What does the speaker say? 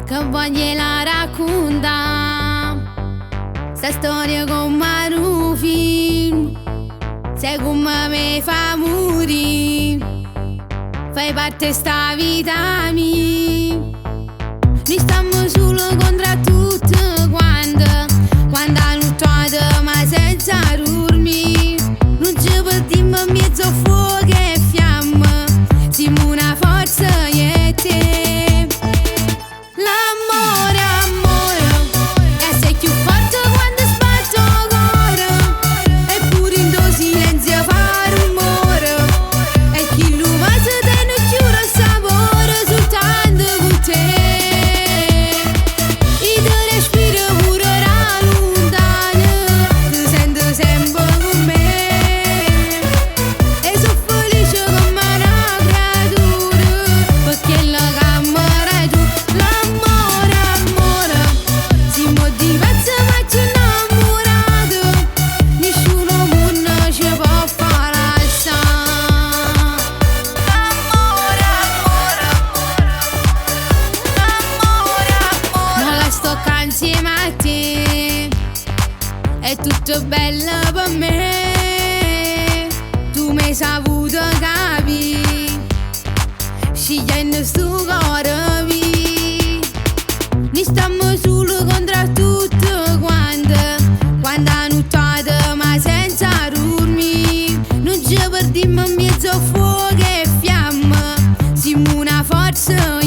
Che voglia 'e la raccontà. 'Sta storia comm' 'a nu film. Sai comme me fa murì. Fai parte 'e 'sta vita mia. Nuje stamm sul contro a tutt quant. Quann 'a nuttata ma senza durmì. Nun c' perdimm miezz 'o fuoco e fiamm. Simm una forza io e te. L'ammore, ammore è assai chiù forte quando sbatte 'o core. E pure dint 'o silenzio fa rummore. E chillu vas ten chiù sapore soltanto cu te. Ij te respiro pure da luntan. Te sento semp cu me. E so felice comm 'a 'na creatur. P' chell ca m' dai tu. L'ammore, ammore, simm doje pazz ma chiù 'nnammurat. Nisciun 'o munn c' pò fa lassà. L'ammore, ammore, l'ammore, ammore. Mo ca sto ccà insieme a te. È tutto bello p' me. Tu m'hai saputo capì. Sceglienn 'stu core mio. Nuje stamm sul contro a tutt quant. Quann 'a nuttata ma senza durmì. Nun c' perdimm miezz 'o fuoco e fiamm. Simm una forza.